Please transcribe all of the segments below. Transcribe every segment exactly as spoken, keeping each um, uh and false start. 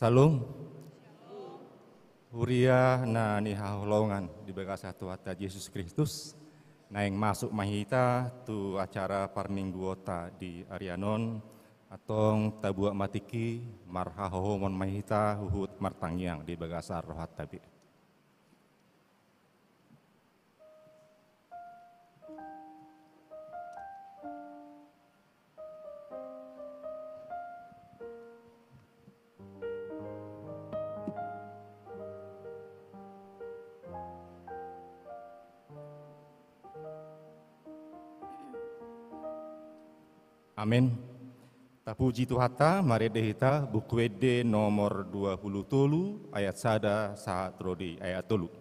Syalom. Huria na nihaholongan di bagasan Tuhanta Jesus Kristus, naeng masuk ma hita tu acara parmingguonta di ari on. Antong tabuat ma tingki, marhahohomon ma hita huhut martangiang di bagasan rohanta be. Amen. Tapuji Tuhanta, marende hita Buku Ende nomor dua pulu tolu, ayat sada sahat ro di ayat tolu.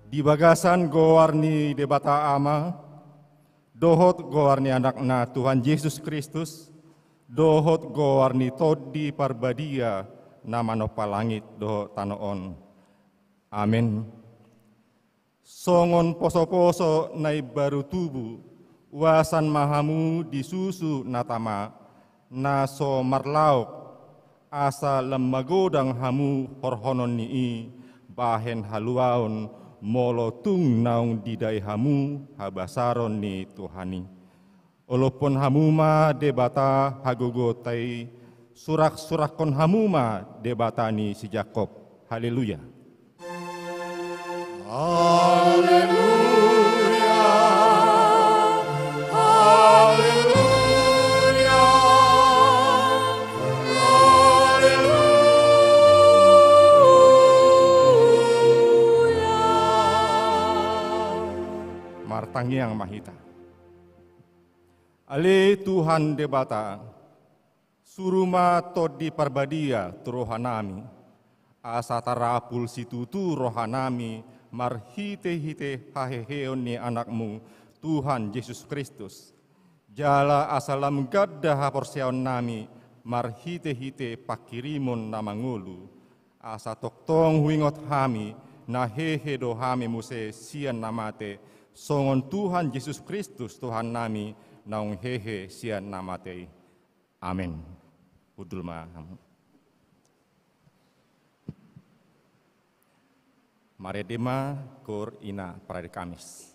Di bagasan goar ni Debata Ama, dohot goar ni Anakna Tuhan Jesus Kristus, dohot goar ni Tondi Parbadia na manompa langit dohot tano on. Amen. Songon posoposo na imbaru tubu, uasan ma hamu di susu na tama, na so marlaok, asa lam magodang hamu horhonon ni i bahen haluaon, molo tung naung didai hamu habasaron ni Tuhan i. Olophon hamu ma Debata hagogoonta i, suraksurakkon hamu ma Debata ni si Jakob. Haleluya. Haleluya, haleluya, haleluya. Martangiang ma hita. Ale Tuhan Debata, suru ma Tondi Parbadia tu rohanami, asa tarapul situtu rohanami marhitehite haheheon ni Anakmu, Tuhan Jesus Kristus. Jala asa lam ganda haporseaonnami marhitehite panghirimon na mangolu, asa tongtong huingot hami, na hehe do hami muse sian na mate, songon Tuhan Jesus Kristus Tuhannami, naung hehe sian na mate i. Amen. Hundul ma hamu. Marende ma koor ina parade Kamis.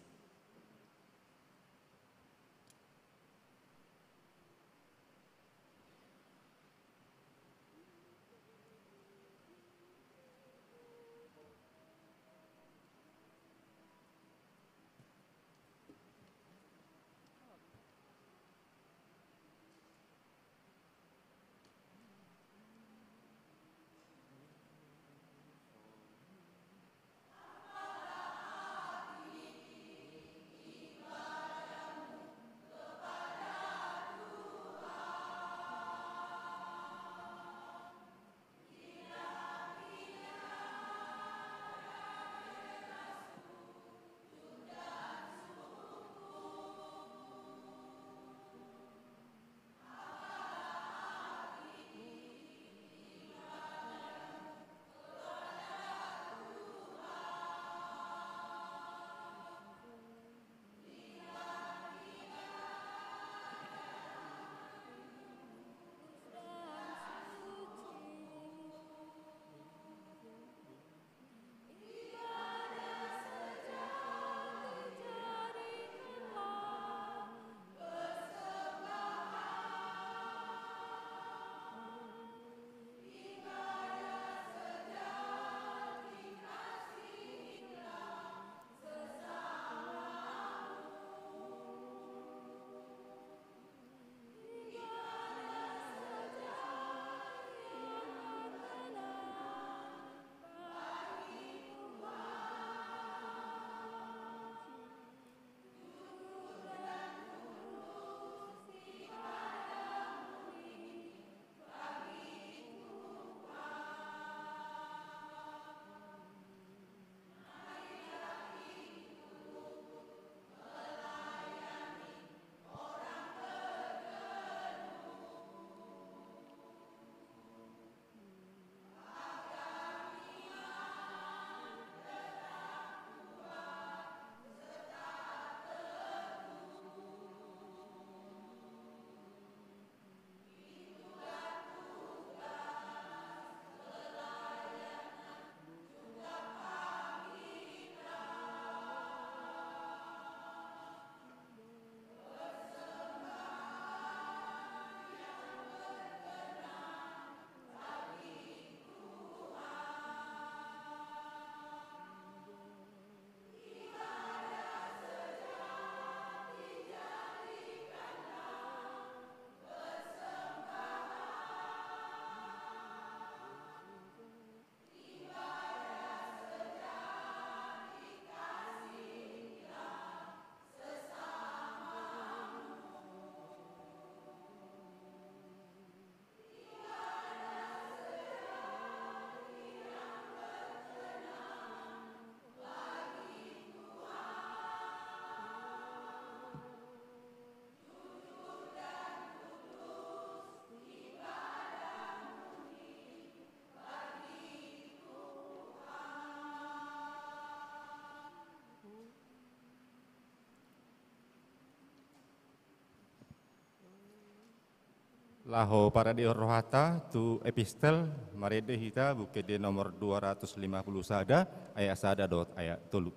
Laho paradehon rohanta tu epistel, marende hita Buku Ende nomor dua ratus lima puluh sada, ayat sada dohot ayat tolu.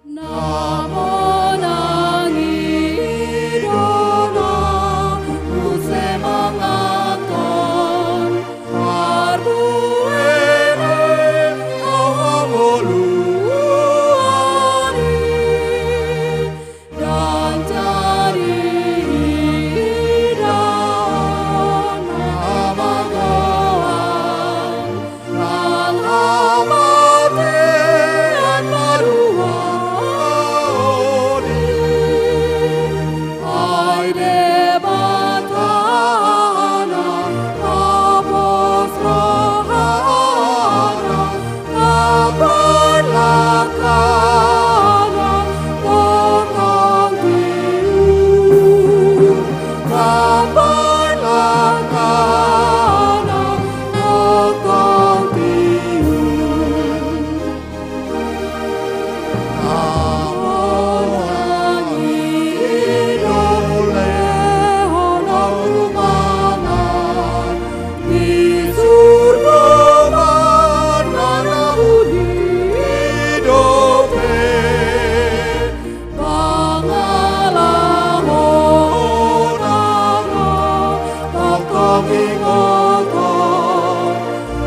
Na monang i do na muse manganhon, marbue ni hangoluan i. Ndang jadi idaon na magoan, nang hamatean ma dua on i. Ai Debata na pos rohana, amban langkana tongtong tiur, amban langkana tongtong tiur.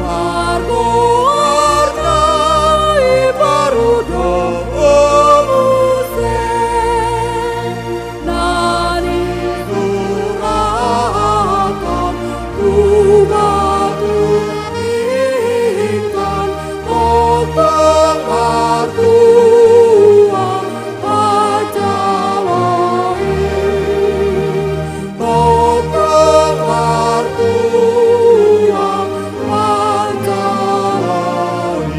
Margoar na i parudomu se, na nisurathon tu batu ingkon tongtong martua manjalo i, tongtong martua manjalo i.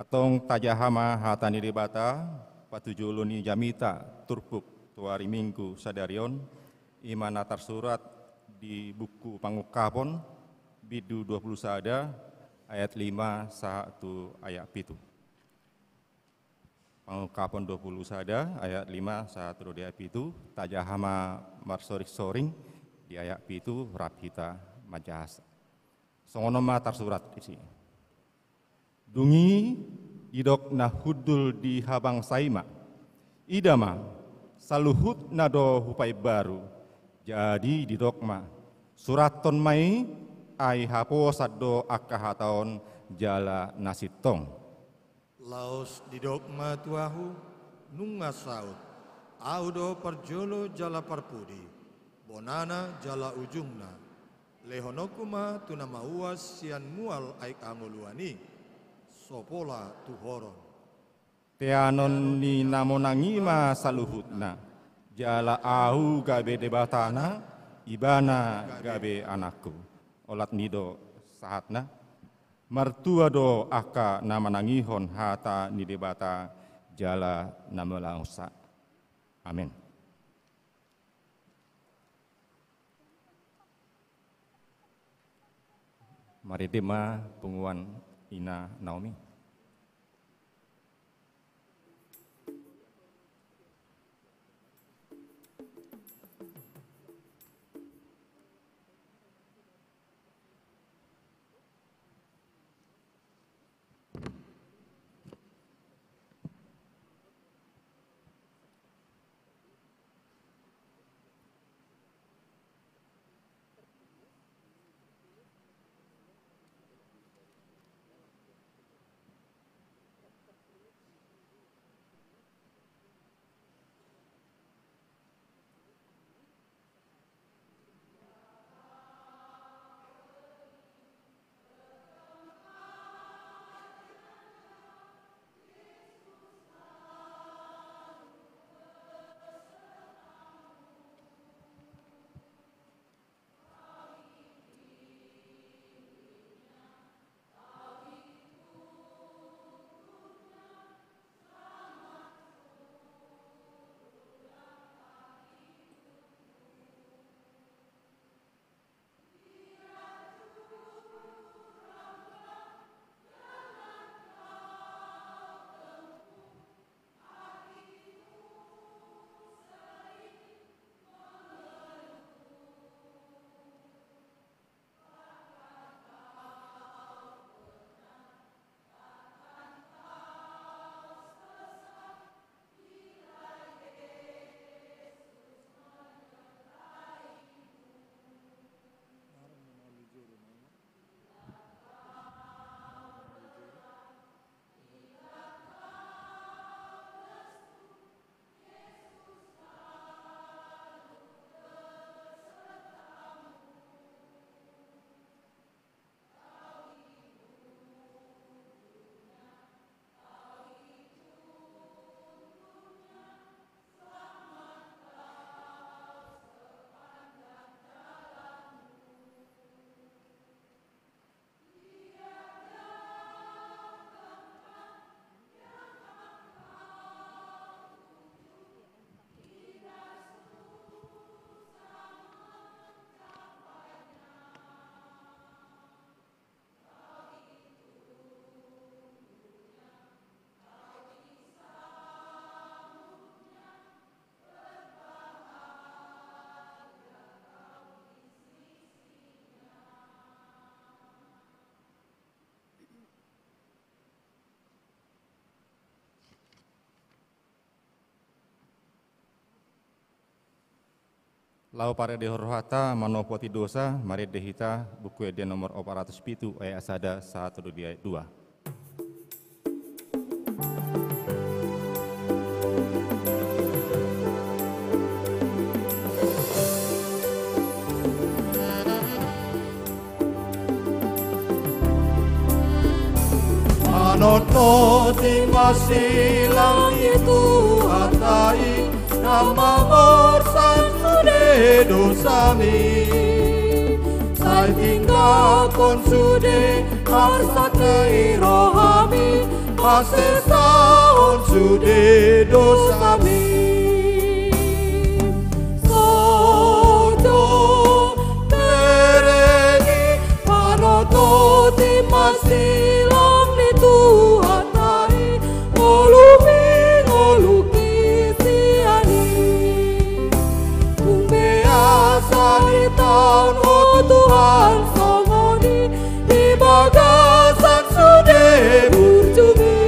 Antong tajaha ma hata ni Debata, patujolo ni jamita turpuk tu ari Minggu sadari on, i ma na tarsurat di buku Pangungkapon, bindu dua puluh sada, ayat lima sahat tu ayat pitu. Pangungkapon dua puluh sada, ayat lima sahat tu ayat pitu, tajaha ma marsoring-soring di ayat pitu, rap hita manjahas. Songon on ma tarsurat disi. Dung i didok na hundul di habangsa i ma: Ida ma, saluhutna do hupaimbaru. Jadi didok ma: Surathon ma i, ai haposan do angka hata on jala na sintong. Laos didok ma tu ahu: Nunga saut. Ahu do parjolo jala parpudi, bonana jala ujungna. Lehononku ma tu na mauas sian mual aek hangoluan i, so pola tu horon. Teanon ni na monang i ma saluhutna, jala ahu gabe Debatana, ibana gabe anakku. Olat ni do sahatna. Martua do angka na manangihon hata ni Debata jala na manalusa. Amen. Marende ma punguan Ina Naomi. Laho pareadehon rohanta manopoti dosa, marende hita Buku Ende nomor opat ratus pitu ayat sada sahat tu di ayat dua. Manototi ma silang ni Tuhanta i, na mamorsan sude dosami. Sai tinggalhon sude arsak ni rohami, pasesahon sude dosami. Sojo, bereng i, manototi ma silang ni Tuhanta i, ngolu pingolungi sian i. Tung beasa ditaon, o Tuhan, songon i di bagasan sude burjumi.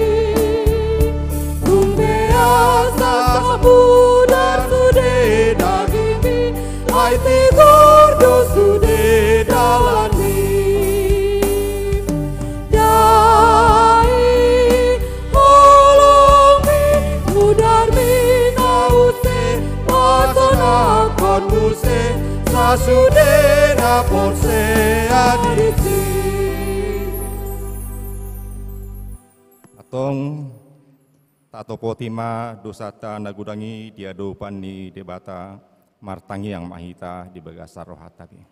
Tung beasa samudar sude dagingmi, ai tigor do sude dalanmi. Dai holongmi, mudarmi na use pasonanghon muse sasude na porsea disi. Antong tatopoti ma dosanta na godang i di adopan ni Debata, martangiang ma hita di bagasan rohanta be.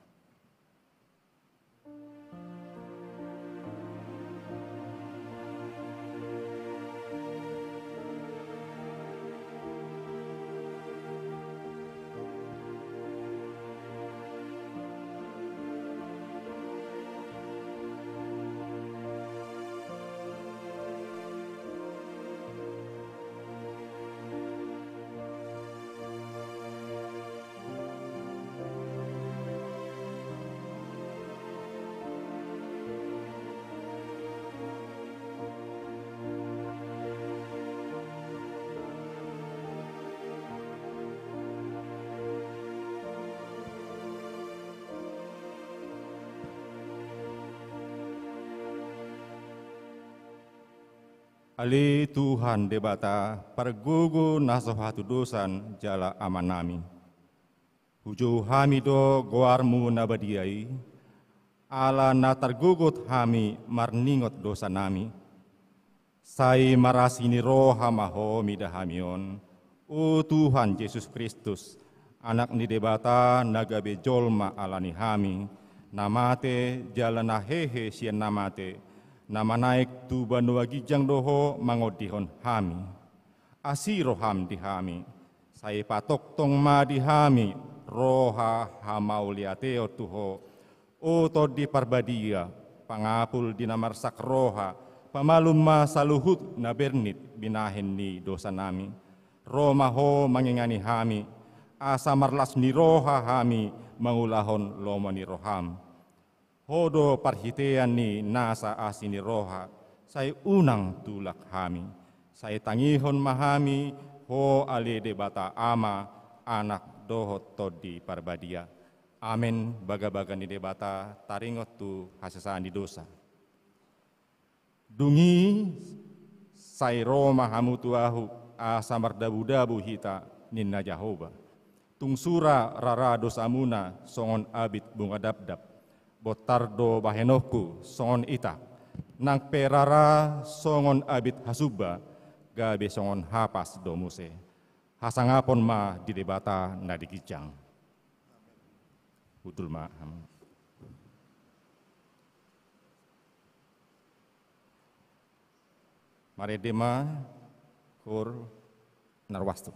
Ale Tuhan Debata, pargogo na so hatudosan jala Amanami, hujou hami do goarmu na badia i, ala na targogot hami marningot dosanami. Sai marasi ni roha ma Ho mida hami on, o Tuhan Jesus Kristus, Anak ni Debata na gabe jolma ala ni hami, na mate jala na hehe sian na mate, na manaek tu banua ginjang do Ho mangondihon hami. Asi roham di hami, sai patongtong ma di hami roha hamauliateon tu Ho, o Tondi Parbadia, pangapul di na marsak roha, pamalum ma saluhut na bernit binahen ni dosanami. Ro ma Ho mangingani hami, asa marlas ni roha hami mangulahon lomo ni roham. Ho do parhitean ni nasa asi ni roha, sai unang tulak hami. Sai tangihon ma hami Ho ale Debata Ama, Anak dohot Tondi Parbadia. Amen. Bagabaga ni Debata taringot tu hasesaan ni dosa. Dung i sai ro ma hamu tu ahu, asa mardabudabu hita, ninna Jahowa. Tung sura rara dosamuna songon abit bunga dabdab, bontar do bahenonku songon itak, nang pe rara songon abit hasumba, gabe songon hapas do muse. Hasangapon ma di Debata na di ginjang. Hundul ma hamu. Marende ma, koor na ruas tu.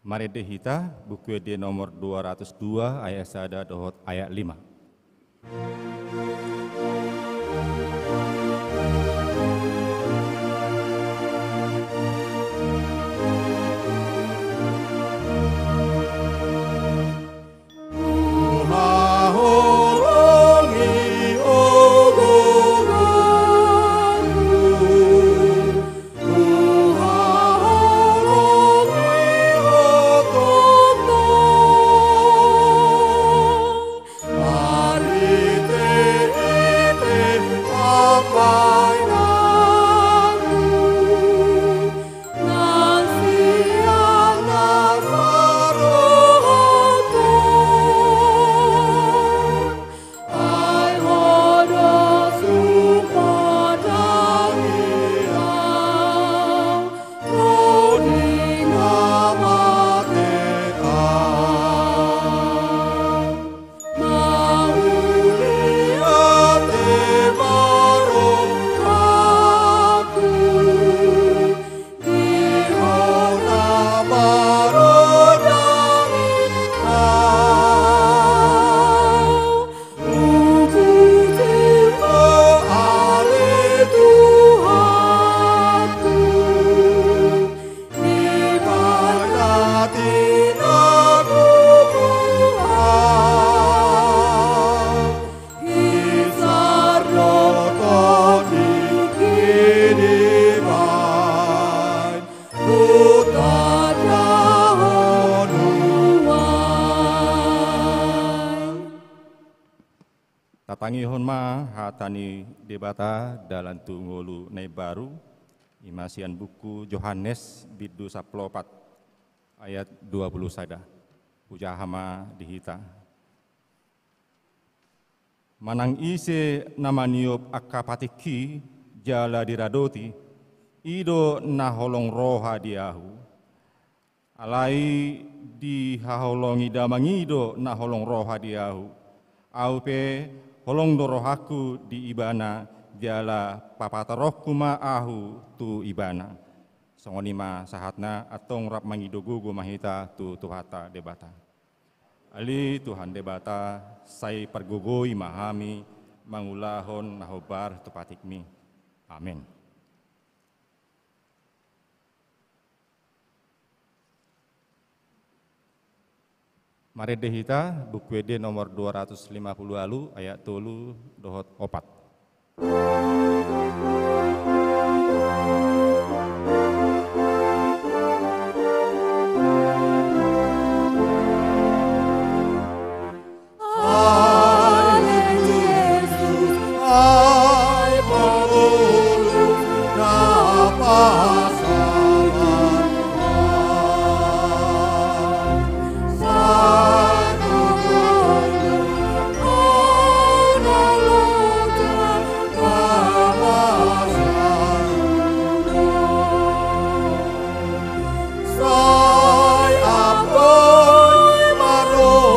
Marende hita, Buku Ende nomor dua ratus dua, ayat sada dohot ayat lima. Tatangihon ma hata ni Debata dalan tu ngolu na imbaru, i ma sian buku Johannes bindu sampulu opat ayat dua pulu sada. Hujaha ma di hita. Manang ise na maniop angka patikki jala diradoti, i do na holong roha di ahu. Alai dihaholongi Damang i do na holong roha di ahu. Ahu pe holong do rohangku di ibana, jala papataronku ma ahu tu ibana. Songon i ma sahatna, antong rap mangido gogo ma hita tu Tuhanta Debata. Ale Tuhan Debata, sai pargogoi ma hami mangulahon na hombar tu patikmi. Amen. Marende hita, Buku Ende nomor dua ratus lima pulu ualu, ayat tolu dohot opat. Sai apoi maroakon,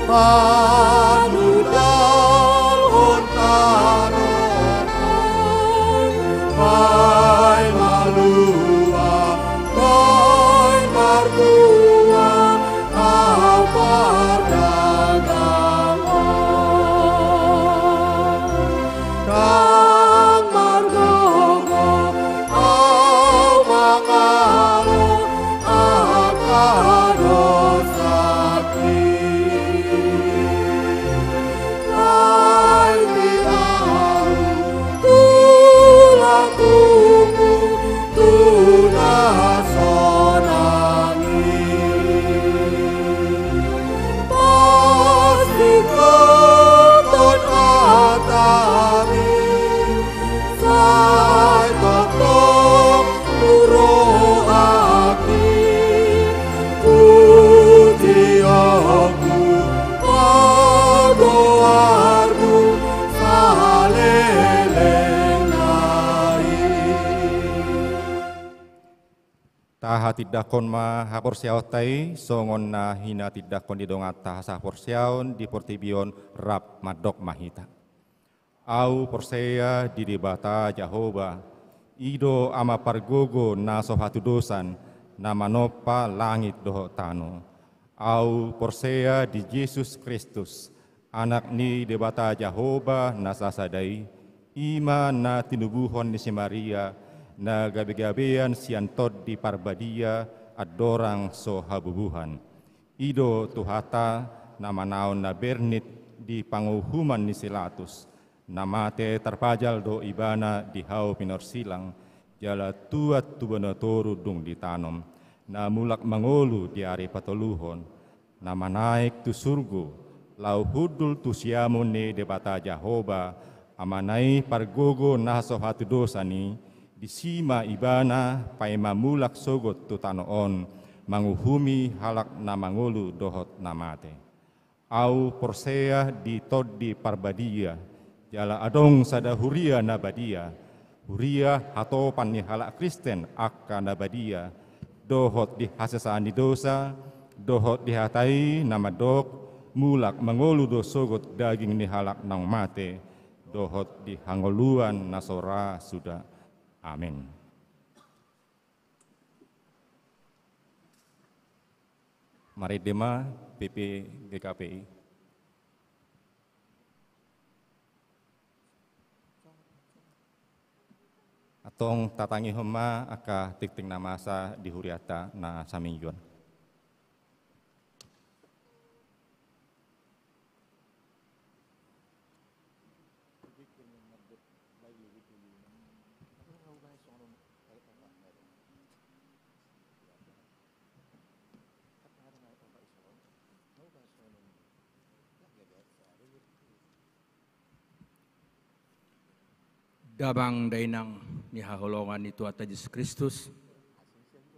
manudalhon tano on, baen malua, baen martua, au pardaganghon. Ndang margogo au mangalo angka dosangki. Ai di au tulangku tu na sonang i. Pastihonon hatami, sai tongtong tu rohangki, pujionku, pagoarmu saleleng nai. Tahatindangkon ma haporseaonta i, songon na hinatindangkon ni donganta sahaporseaon di portibi on. Rap mandok ma hita. Au porsea di Debata Jahowa, i do Ama pargogo na so hatudosan, na manompa langit dohot tano. Ahu porsea di Jesus Kristus, Anak ni Debata Jahowa na sasada i, i ma na tinubuhon ni si Maria, na gabegabean sian Tondi Parbadia, andorang so habubuhan. I do Tuhanta, na manaon na bernit di panguhuman ni si Pilatus, na mate tarpajal do Ibana di hau pinorsilang, jala tuat tu banua toru dung ditanom, na mulak mangolu di ari patoluhon, na manaek tu surgo, laho hundul tu siamun ni Debata Jahowa, Amana i pargogo na so hatudosan i, disi ma Ibana paima mulak sogot tu tano on, manguhumi halak na mangolu dohot na mate. Ahu porsea di Tondi Parbadia, jala adong sada huria na badia, huria hatopan ni halak Kristen angka na badia, dohot di hasesaan ni dosa, dohot di hata i na mandok, mulak mangolu do sogot daging ni halak naung mate, dohot di hangoluan na so ra suda. Amen. Marende ma P P G K P I. Antong tatangihon ma angka tingting na masa di hurianta na samingguan. Damang dainang ni haholongan ni Tuhanta Jesus Kristus,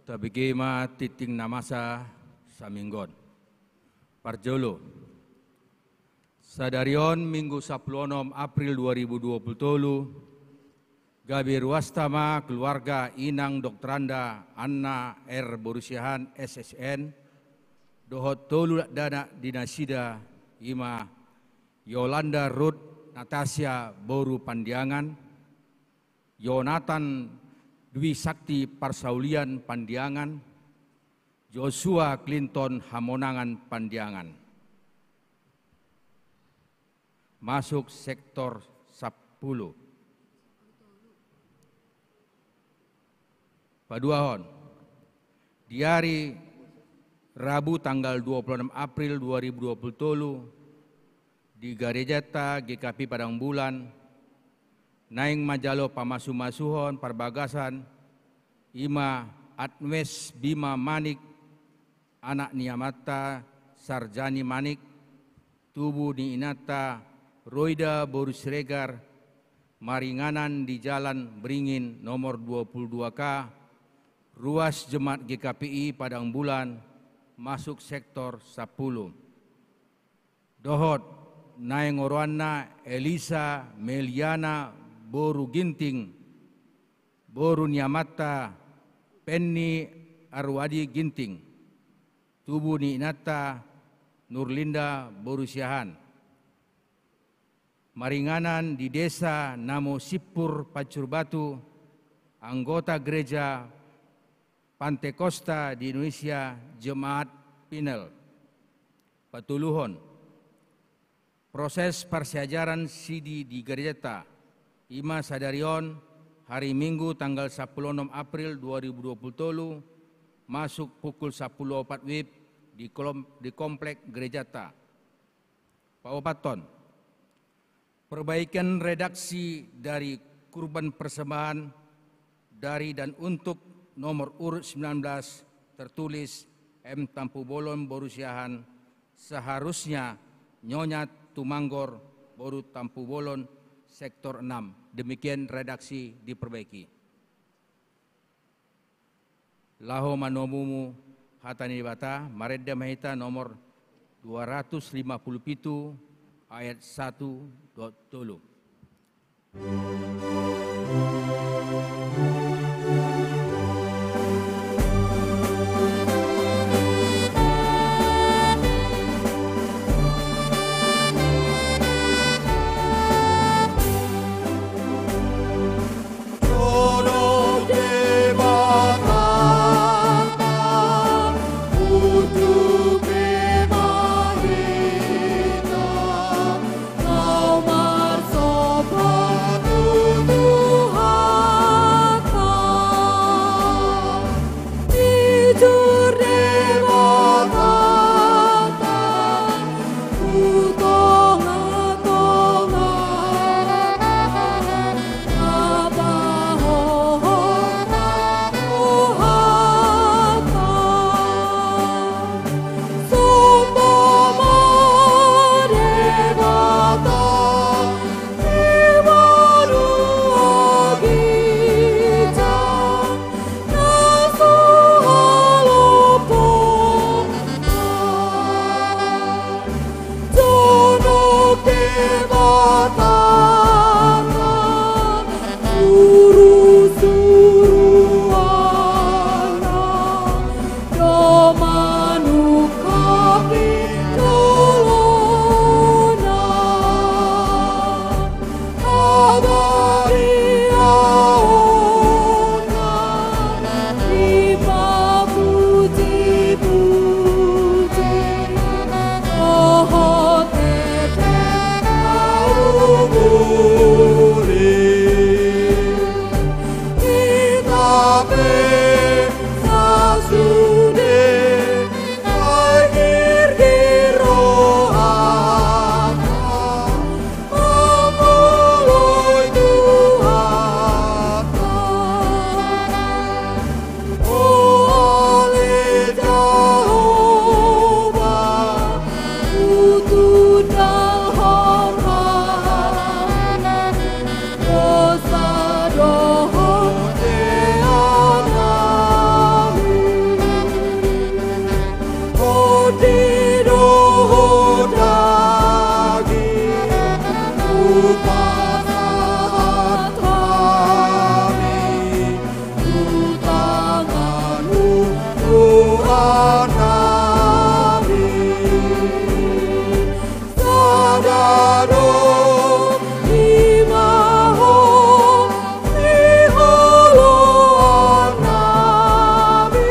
tabege ma tingting na masa samingguan. Parjolo, sadari on Minggu sampulu onom April dua ribu dua pulu tolu, gabe ruasta ma keluarga inang Doktoranda Anna R Borusiahaan S S N, dohot tolu dakdanak di nasida, i ma Yolanda Ruth Natasia boru Pandiangan, Yonatan Dwi Sakti Parsaulian Pandiangan, Joshua Clinton Hamonangan Pandiangan. Masuk sektor sampulu. Paduahon, di ari Rabu tanggal dua pulu onom April dua ribu dua pulu tolu, di garejanta G K P I Padang Bulan, naeng manjalo pamasumasuhon parbagasan, i ma Admes Bima Manik, anak ni amanta Sarjani Manik, tubu ni inanta Roida boru Siregar, maringanan di Jalan Beringin nomor dua pulu dua K, ruas jemaat G K P I Padang Bulan, masuk sektor sampulu. Dohot naeng oroanna Elisa Meliana boru Ginting, boru ni amanta Penny Arwadi Ginting, tubu ni inanta Nurlinda boru Siahaan. Maringanan di Desa Namo Simpur Pancur Batu, anggota Gereja Pantekosta di Indonesia, Jemaat Pinel. Patoluhon, proses parsiajaran sidi di garejanta, i ma sadari on, hari Minggu tanggal sampulu onom April dua ribu dua pulu tolu, masuk pukul sampulu opat WIB di kolom-, di komplek gerejanta. Paopathon, perbaikan redaksi dari kurban persembahan dari dan untuk nomor urut sembilan belas tertulis M Tampubolon boru Siahaan, seharusnya Nyonya Tumanggor boru Tampubolon sektor enam. Demikian redaksi diperbaiki. Laho manomumu hata ni Debata, marende ma hita nomor dua ratus lima pulu pitu ayat satu dohot tolu. Di dohot daging hupasahat hami tu tanganmu, Tuhan nami. Sada do i ma ho sihaloan nami,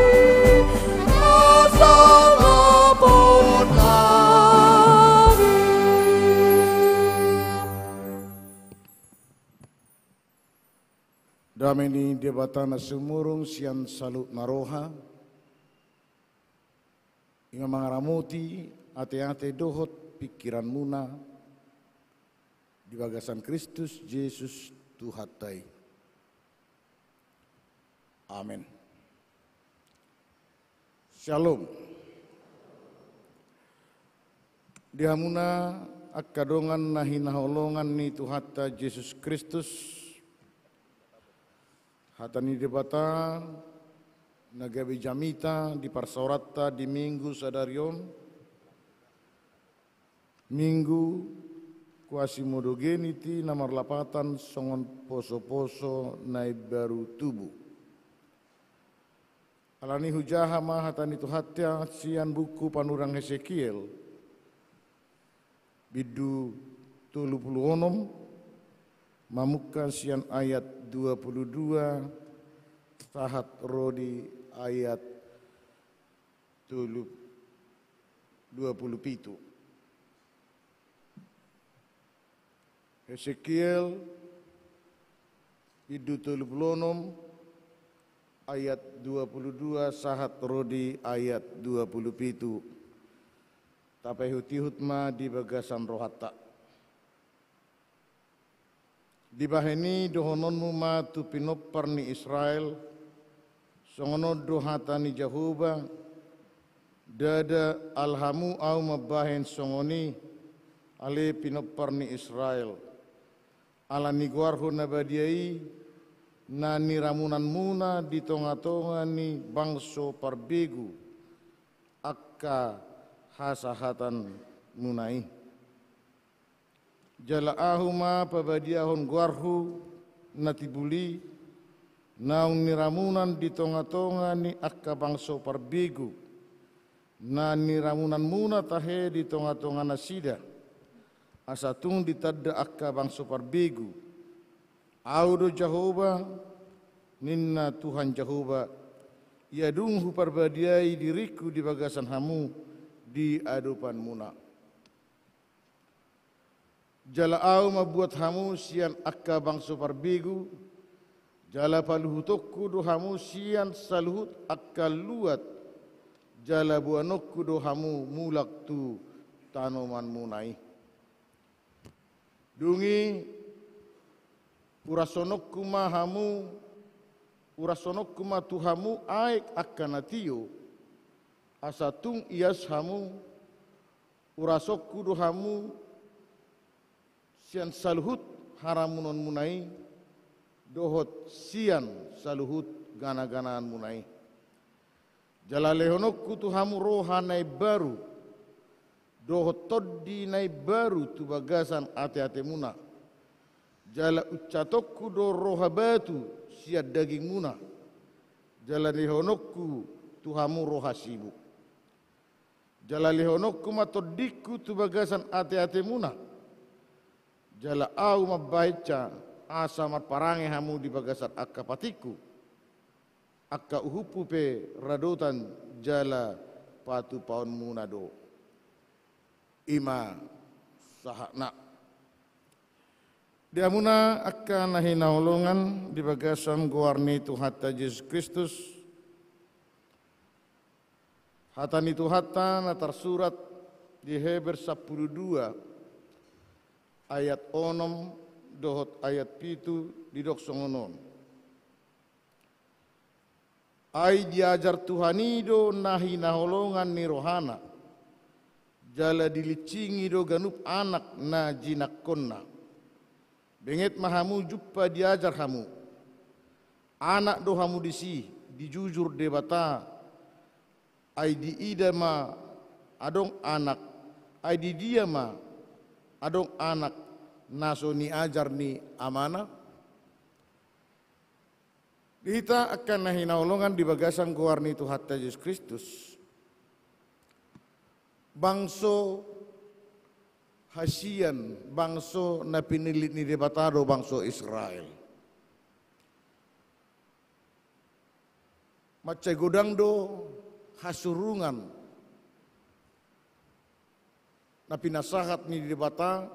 asa mapot hami. Dame ni Debata na sumurung sian saluhut na roha, i ma mangaramoti ateate dohot pingkiranmuna di bagasan Kristus Jesus Tuhanta i. Amen. Syalom. Di hamuna angka dongan na hinaholongan ni Tuhanta Jesus Kristus, hata ni Debata na gabe jamita di parsaoranta di Minggu sadari on, Minggu Quasimodogeniti, na marlapatan songon posoposo na imbaru tubu. Alani hujaha ma hata ni Tuhanta sian buku panurirang Hesekiel, bindu tolu pulu onom, mamungka sian ayat dua pulu dua sahat ro di ayat tolu, dua pulu pitu. Hesekiel, bindu tolu pulu onom, ayat dua pulu dua sahat ro di ayat dua pulu pitu. Tapaihutihut ma di bagasan rohanta. Dibahen i dohononmu ma tu pinompar ni Israel, songon on do hata ni Jahowa, ndada ala hamu ahu mambahen songon i, ale pinompar ni Israel. Ala ni goarhu na badia i, na niramunanmuna di tongatonga ni bangso parbegu, angka hasahatanmuna i. Jala ahu ma pabadiahon goarhu na timbul i, naung niramunan di tongatonga ni angka bangso parbegu, na niramunanmuna tahe di tongatonga nasida, asa tung ditanda angka bangso parbegu. Ahu do Jahowa, ninna Tuhan Jahowa, ia dung huparbadiai diringku di bagasan hamu di adopanmuna. Jala ahu mambuat hamu sian angka bangso parbegu, jala paluhutonku do hamu sian saluhut angka luat, jala boanonku do hamu mulak tu tanomanmuna i. Dung i urashononku ma hamu, urashononku ma tu hamu aek angka na tio, asa tung ias hamu. Urashonku do hamu sian saluhut haramunonmuna i, dohot sian saluhut ganaganaanmuna i. Jala lehononku tu hamu roha na imbaru, dohot tondi na imbaru tu bagasan ateatemuna. Jala uncatonku do roha batu sian dagingmuna, jala lehononku tu hamu roha sibu. Jala lehononku ma tondingku tu bagasan ateatemuna. Jala ahu mambahensa, asa marparange hamu di bagasan angka patikku, angka uhumhu pe radotan jala patupaonmuna do. I ma sahatna. Di hamuna angka na hinaholongan di bagasan goar ni Tuhanta Jesus Kristus, hata ni Tuhanta na tarsurat di Heber sampulu dua ayat onom dohot ayat pitu didok songon on. Ai diajar Tuhan i do na hinaholongan ni rohana, jala dilinsingi do ganup anak na jinangkonna. Benget ma hamu jumpa diajar hamu. Anak do hamu disi, dijujur Debata, ai diida ma adong anak, ai di dia ma adong anak na so niajar ni amana? Di hita angka na hinaholongan di bagasan goar ni Tuhanta Jesus Kristus, bangso hasian, bangso na pinillit ni Debata do bangso Israel. Mansai godang do hasurungan na pinasahat ni Debata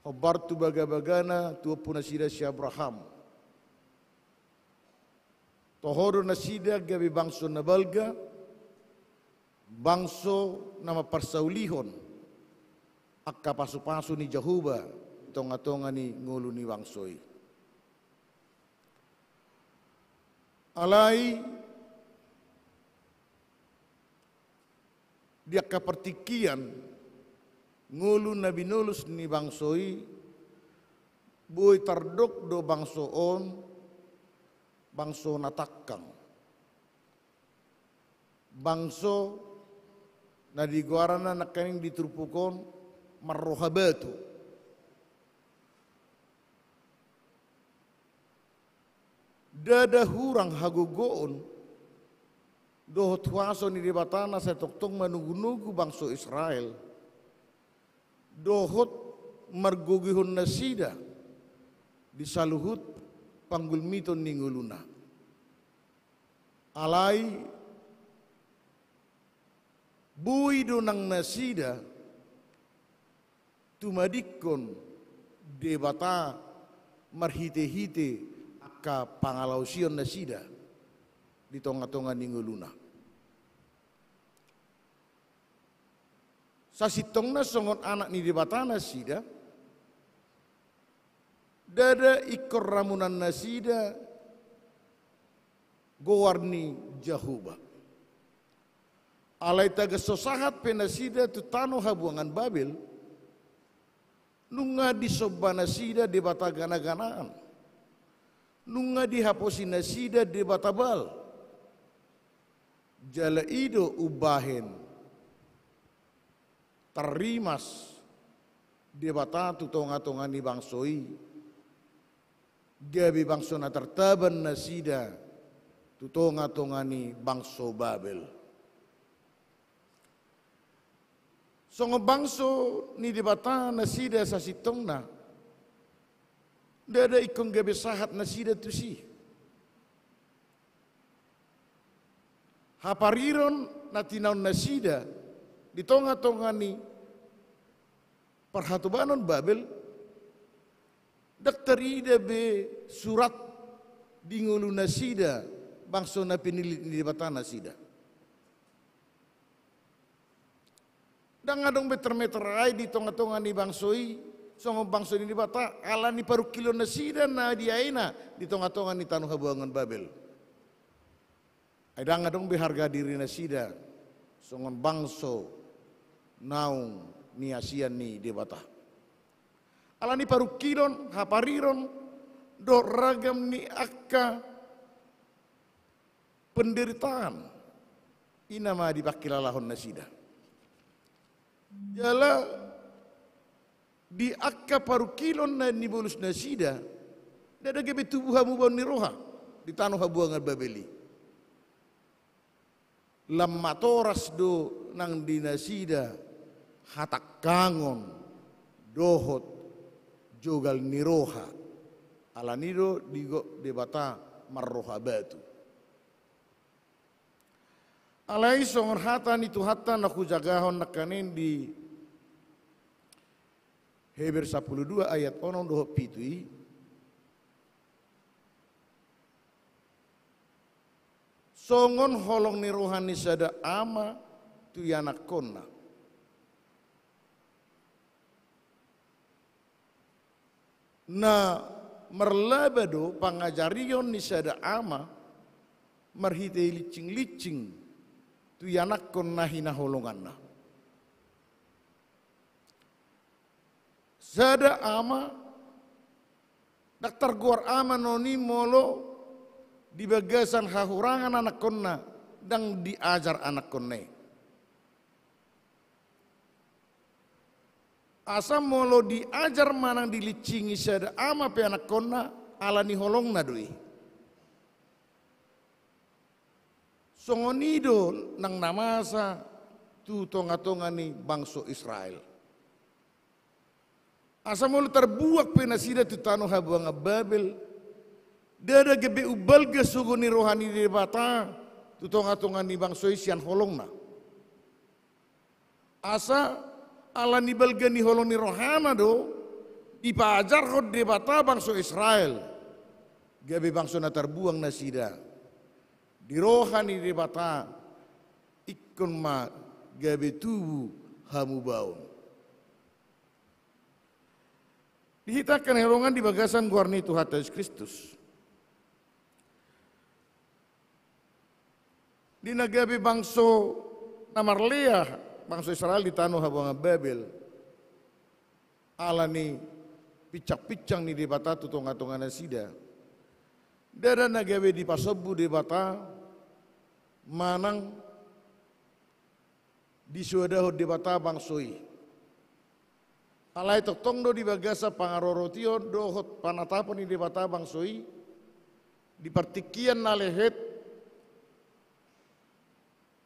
hombar tu bagabagana, tu ompunasida si Abraham. Toho do nasida gabe bangso na balga, bangso na mamparsaulihon angka pasupasu ni Jahowa di tongatonga ni ngolu ni bangso i. Alai di angka partingkian ngolu na binolus ni bangso i, boi tardok do bangso on bangso na tangkang. Bangso na digoarna nangkaning di turpuk on marroha batu. Ndada hurang hagogoon dohot huaso ni Debata na sai tongtong manogunogu bangso Israel, dohot margogoihon nasida di saluhut panggulmiton ni ngoluna. Alai boi do nang nasida tumadingkon Debata marhitehite angka pangalaosionnasida di tongatonga ni ngoluna. Sasintongna songon anak ni Debata nasida, ndada ingkon ramunannasida goar ni Jahowa. Alai tagan so sahat pe nasida tu tano habuangan Babel, nunga disomba nasida debata ganaganaan, nunga dihaposi nasida debata Baal. Jala i do umbahen tarrimas Debata tu tongatonga ni bangso i, gabe bangso na tartaban nasida tu tongatonga ni bangso Babel. Songon bangso ni Debata nasida sasintongna, ndada ingkon gabe sahat nasida tusi. Hapariron na tinaon nasida di tongatonga ni parhatobanon Babel, ndang tarida be surat di ngolunasida bangso na pinillit ni Debata nasida. Ndang adong be termeterai di tongatonga ni bangso i songon bangso ni Debata, ala ni parungkilonnasida na diaena di tongatonga ni tano habuangan Babel. Ai ndang adong be harga dirinasida songon bangso naung niasian ni Debata. Ala ni parungkilon, hapariron dohot ragam ni angka penderitaan, i nama dipangkilalahon nasida. Jala di angka parungkilon na nibolus nasida, ndada gabe tubu hamubaon ni roha di tano habuangan Babel i. Lam matoras do nang di nasida hatangkangon dohot jogal ni roha. Ala ni do digok Debata marroha batu. Alai songon hata ni Tuhanta na hujagahon nangkaning di Heber sampulu dua ayat onom dohot pitu i, songon holong ni roha ni sada ama tu ianakkonna. Na marlaba do pangajarion ni sada ama marhite lincing-lincing tu ianakkon na hinaholonganna. Sada ama ndang targoar ama noni molo di bagasan hahurangan anakkonna ndang diajar anakkonna i. Asa molo diajar manang dilinsingi sada ama pe anakkonna, ala ni holongna do i. Songon i do nang na masa tu tonga-tonga ni bangso Israel. Asa molo tarbuang pe nasida tu tano habuangan Babel, ndada gabe umbalga sogo ni roha ni Debata tu tonga-tonga ni bangso i sian holongna. Asa ala ni balga ni holong ni rohana do dipaajarhon Debata bangso Israel, gabe bangso na tarbuang nasida. Di roha ni Debata ingkon ma gabe tubu hamubaon. Di hita angka na hinaholongan di bagasan goar ni Tuhanta Jesus Kristus. Di na gabe bangso na marlea bangso Israel di tano habuangan Babel, ala ni pinsang-pinsang ni Debata tu tonga-tonga nasida. Ndada na gabe dipasombu Debata manang disoadahon Debata bangso i. Alai tongtong do di bagasan pangarorotion dohot panatapon ni Debata bangso i, di partingkian na lehet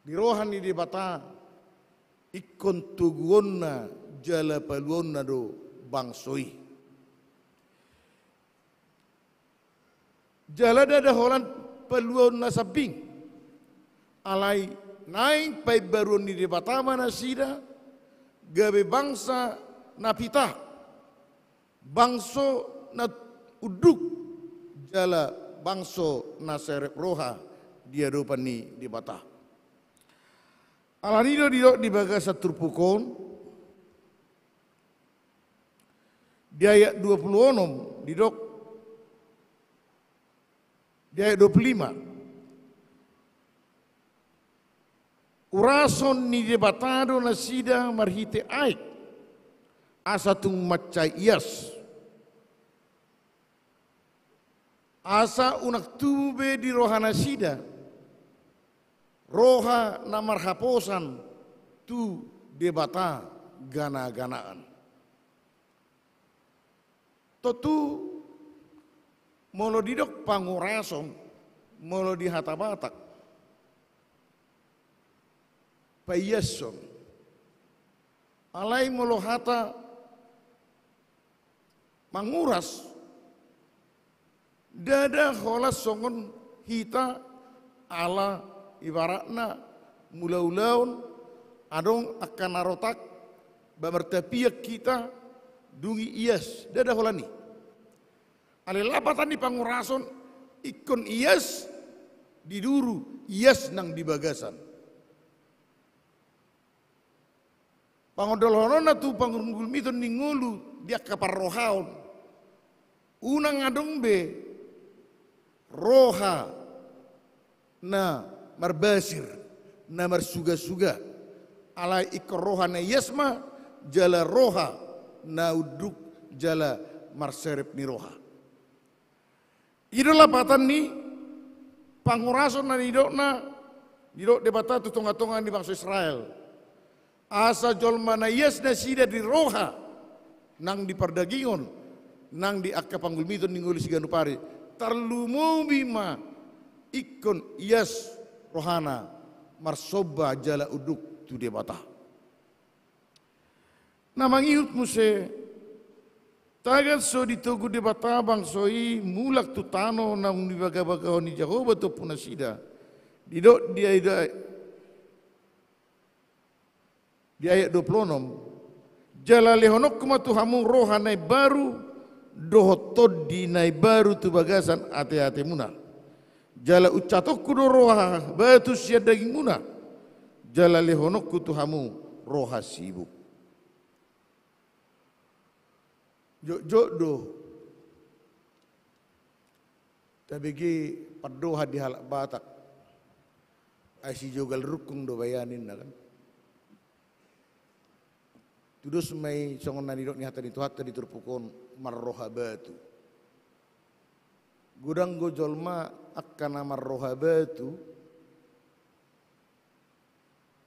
di roha ni Debata, ingkon toguonna jala paluaonna do bangso i. Jala ndada holan paluaon na sambing. Alai naeng paimbaruon ni Debata ma nasida, gabe bangsa na pita, bangso na unduk, jala bangso na serep roha di adopan ni Debata. Ala ni do didok di bagasan turpuk on, di ayat dua pulu onom didok, di ayat dua pulu lima, urason ni Debata do nasida marhite aek, asa tung mansai ias. Asa unang tubu be di roha nasida roha na marhaposan tu Debata gana-ganaan. Tontu molo didok pangurason, molo di hata Batak, paiashon. Alai molo hata manguras, ndada holan songon hita ala ibaratna mulaulaon adong angka na rotak, ba martapian hita, dung i ias, ndada holan i. Alai lapatan ni pangurason ingkon ias di duru, ias nang di bagasan. Pangondolhononna tu panggulmiton ni ngolu di angka parrohaon. Unang adong be roha na marbasir, na marsugasuga. Alai ingkon roha na ias ma, jala roha na unduk, jala marserep ni roha. I do lapatan ni pangurason na nidokna, nidok Debata tu tonga-tonga ni bangso Israel. Asa jolma na ias nasida di roha, nang di pardagingon, nang di angka panggulmiton ni ngolu siganup ari, tarlumobi ma ingkon ias rohana marsomba jala unduk tu Debata. Na mangihut muse, tagan so ditogu Debata bangso i mulak tu tano naung dibagabagahon ni Jahowa tu ompunasida. Didok di ayat, di ayat dua pulu onom, jala lehononku ma tu hamu roha na imbaru, dohot tondi na imbaru tu bagasan ateatemuna. Jala unsatonku do roha batu sian dagingmuna, jala lehononku tu hamu roha sibuk. Jotjot do tabege pandohan di halak Batak. Ai sijogal rungkung do bayaninna kan. Tudos ma i songon na nidok ni hata ni Tuhanta di turpuk on, marroha batu. Godang do jolma angka na marroha batu,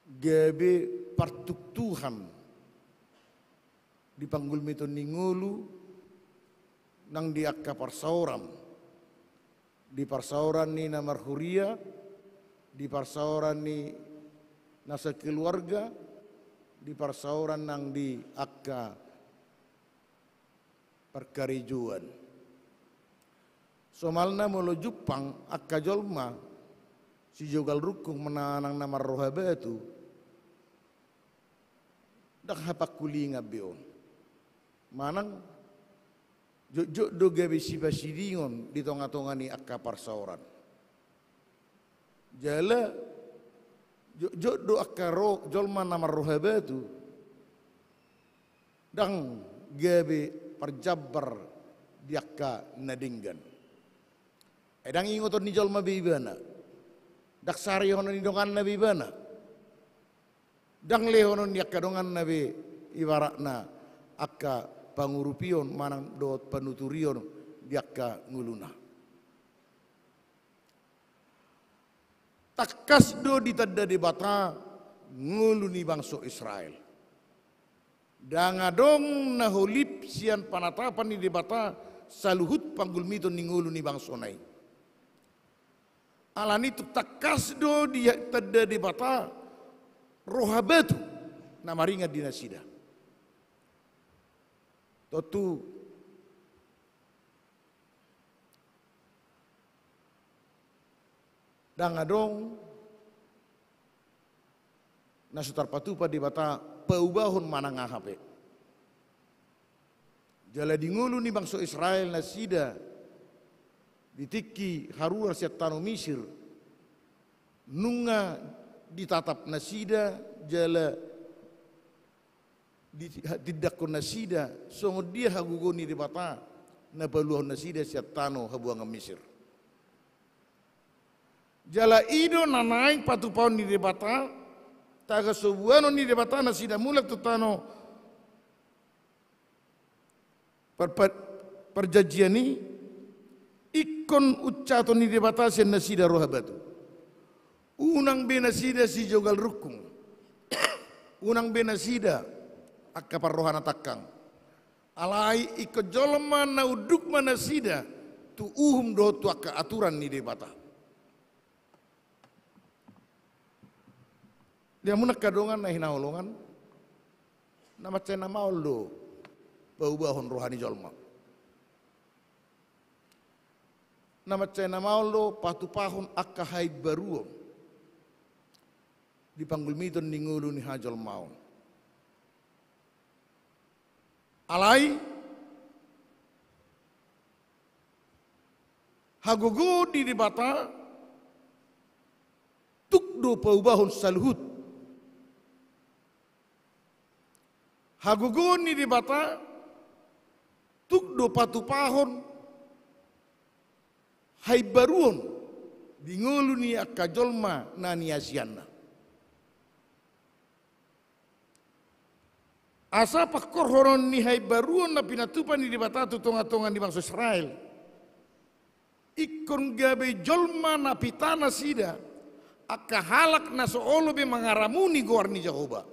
gabe partuktuhan di panggulmiton ni ngolu nang di angka parsaoran, di parsaoran ni na marhuria, di parsaoran ni na sakeluarga, di parsaoran nang di angka parkarejoan. Somalna molo jumpang angka jolma sijogal rungkung manang na marroha batu, ndang hapangkulingan be on. Manang jotjot do gabe sipasidingon di tongatonga ni angka parsaoran. Jala jotjot do angka ro-, jolma na marroha batu, ndang gabe parjambar di angka na denggan. Ai ndang ingoton ni jolma be ibana, ndang sarihonon ni donganna be ibana, ndang lehonon ni angka donganna be ibaratna angka pangurupion manang dohot panuturion di angka ngoluna. Tangkas do ditanda Debata ngolu ni bangso Israel. Ndang adong na holip sian panatapan ni Debata saluhut panggulmiton ni ngolu ni bangsona i. Alani i tung tangkas do ditanda Debata roha batu na maringan di nasida. Tontu ndang adong na so tarpatupa Debata paubahon manang aha pe. Jala di ngolu ni bangso Israel nasida di tingki haruar sian tano Misir, nunga ditatap nasida jala di-, ditindanghon nasida songon dia hagogoon ni Debata na paluahon nasida sian tano habuangan Misir. Jala i do na naeng patupaon ni Debata, taga sobuanon ni Debata nasida mulak tu tano par-, par-, parjanjian i, ingkon uncaton ni Debata sian nasida roha batu. Unang be nasida sijogal rungkung, unang be nasida angka parroha na tangkang. Alai ingkon jolma na unduk ma nasida tu uhum dohot tu angka aturan ni Debata. Di hamu angka dongan na hinaholongan, na mansai na maol do paubahon roha ni jolma. Na mansai na maol do patupahon angka haimbaruon di panggulmiton ni ngolu ni hajolmaon. Alai hagogoon ni Debata tuk do paubahon saluhut. Hagogoon ni Debata tuk do patupahon haimbaruon di ngolu ni angka jolma na niasianna. Asa pangkorhonon ni haimbaruon na pinatupa ni Debata tu tongatonga ni bangso Israel, ingkon gabe jolma na pita nasida, angka halak na so olo be mangaramuni goar ni Jahowa,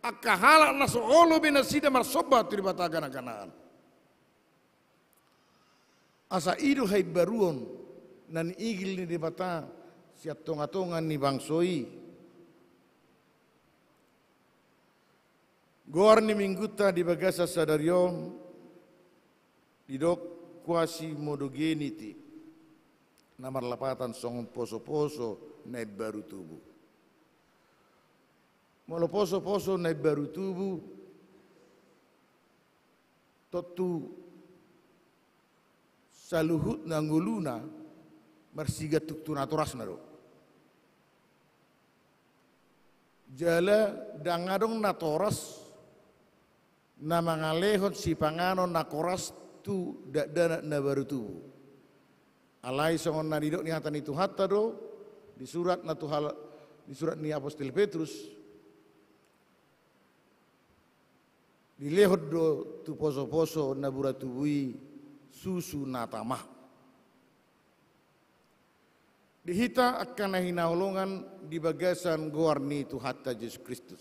angka halak na so olo be nasida marsomba tu debata ganaganaan. Asa i do haimbaruon na niigil ni Debata sian tongatonga ni bangso i. Goar ni Minggunta di bagasan sadari on didok Quasimodogeniti, na marlapatan songon posoposo na imbaru tubu. Molo posoposo na imbaru tubu, tontu saluhutna ngoluna marsigantung tu natorasna do. Jala ndang adong natoras na mangalehon sipanganon na koras tu dakdanak na baru tubu. Alai songon na nidok ni hata ni Tuhanta do di surat na tu hal-, di surat ni apostel Petrus, dilehon do tu posoposo na baru tubu i susu na tama. Di hita angka na hinaholongan di bagasan goar ni Tuhanta Jesus Kristus,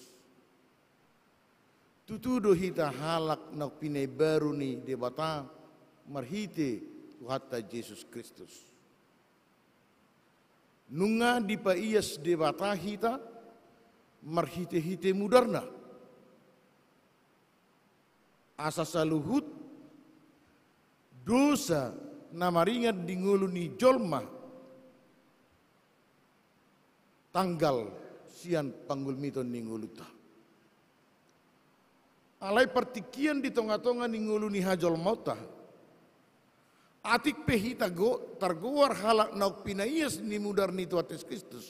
Tutu do hita halak naung pinaimbaru ni Debata marhite Tuhanta Jesus Kristus. Nunga dipaias Debata hita marhite-hite mudarna. Asa saluhut dosa na maringan di ngolu ni jolma tanggal sian panggulmiton ni ngolunta. Alai partingkian di tonga-tonga ni ngolu ni hajolmaonta, atik pe hita go, targoar halak naung pinaias ni mudar ni Tuhan Jesus Kristus.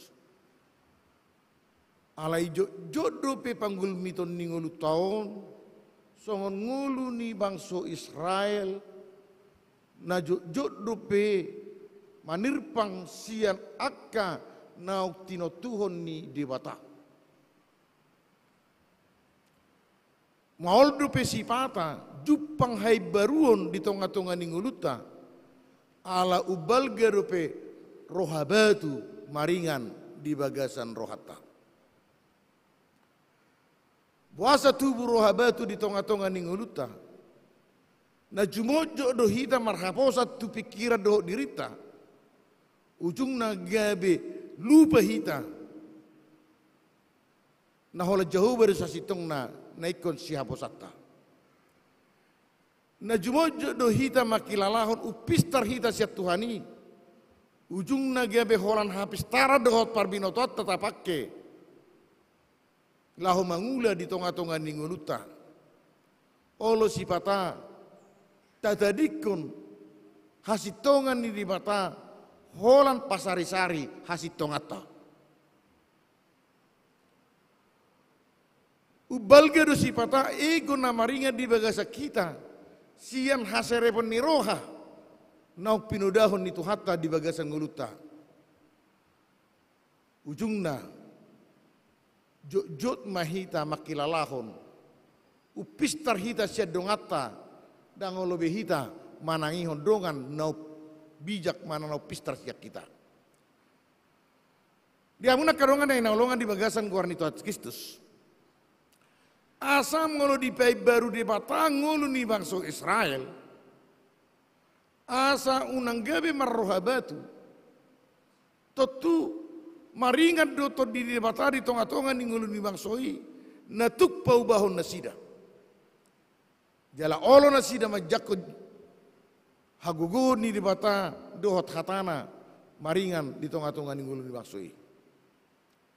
Alai jotjot dope panggulmiton ni ngolunta on, songon ngolu ni bangso Israel, na jotjot dope manirpang sian angka naung tinontuhon ni Debata. Maol dope sipata jumpang haimbaruon di tonga-tonga ni ngolunta, ala umbalga dope roha batu maringan di bagasan rohanta. Boasa tubu roha batu di tonga-tonga ni ngolunta? Na jumotjot do hita marhaposan tu pingkiran dohot dirinta. Ujungna gabe lupa hita. Na holan Jahowa do sasintongna na ingkon sihaposanta. Na jumotjot do hita mangkilalahon umpistar hita sian Tuhan i. Ujungna gabe holan hapistaran dohot parbinotoanta tapangke laho mangula di tonga-tonga ni ngolunta. Olo sipata tatadingkon hasintongan ni Debata holan pasari-sari hasintonganta. Umbalga do sipata ego na maringan di bagasan hita sian haserepon ni roha naung pinodahon ni Tuhanta di bagasan ngolunta. Ujungna, jotjot ma hita mangkilalahon umpistar hita sian donganta, ndang olo be hita manangihon dongan na bijak manang na umpistar sian hita. Di hamu angka dongan na hinaholongan di bagasan goar ni Tuhan Kristus. Asa molo dipaimbaru Debata ngolu ni bangso Israel, asa unang gabe marroha batu. Tontu maringan do Tondi ni Debata di tonga-tonga ni ngolu ni bangso i, na tuk paubahon nasida. Jala olo nasida manjangkon hagogoon ni Debata dohot hatana maringan di tonga-tonga ni ngolu ni bangso i.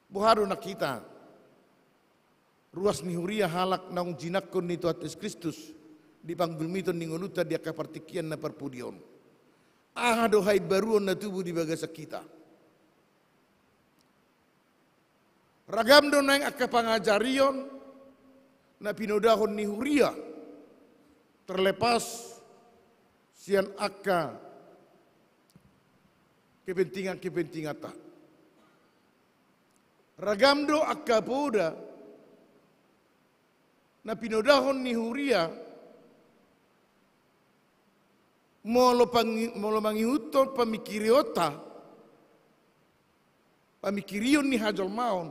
Boha do nang hita, ruas ni huria, halak naung jinangkon ni Tuhan Jesus Kristus di panggulmiton ni ngolunta di angka partingkian na parpudi on? Aha do haimbaruon na tubu di bagasan hita? Ragam do naeng angka pangajarion na pinodahon ni huria, terlepas sian angka kepentingan-kepentinganta. Ragam do angka poda na pinodahon ni huria, molo pangi-, molo mangihuthon pamingkirionta, pamingkirion ni hajolmaon,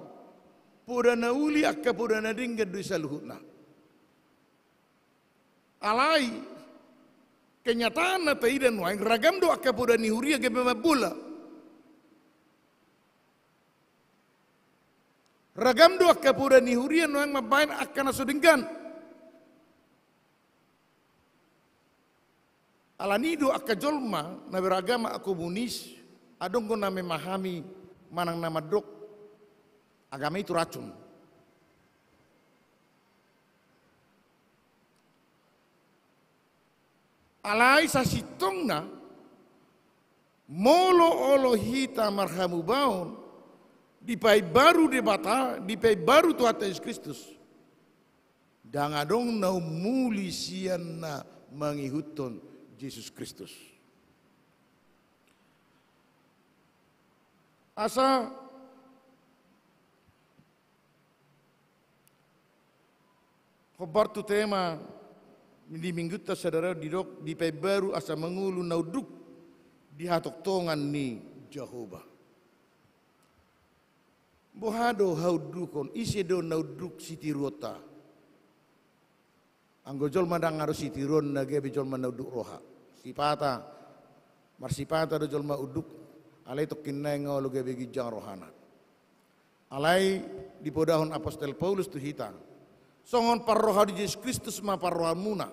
poda na uli angka poda na denggan do i saluhutna. Alai kenyataan na taida nuaeng, ragam do angka poda ni huria gabe mambola. Ragam do angka poda ni huria nuaeng mambaen angka na so denggan. Alani do angka jolma na beragama komunis, adong do na memahami manang na mandok agama itu racun. Alai sasintongna, molo olo hita marhamubaon, dipaimbaru Debata, dipaimbaru Tuhanta Jesus Kristus, ndang adong na ummuli sian na mangihuthon Jesus Kristus. Asa hombar tu tema di minggunta sadari on, didok dipaimbaru asa mangolu na unduk di hatongtongan ni Jahowa. Boha do haundukon, ise do na unduk sitiruonta? Anggo jolma ndang adong sitiruon na gabe jolma na unduk roha. Sipata, marsipata do jolma unduk, alai tongkin nai nga olo gabe ginjang rohana. Alai dipodahon apostel Paulus tu hita, songon parroha ni Jesus Kristus ma parrohamuna.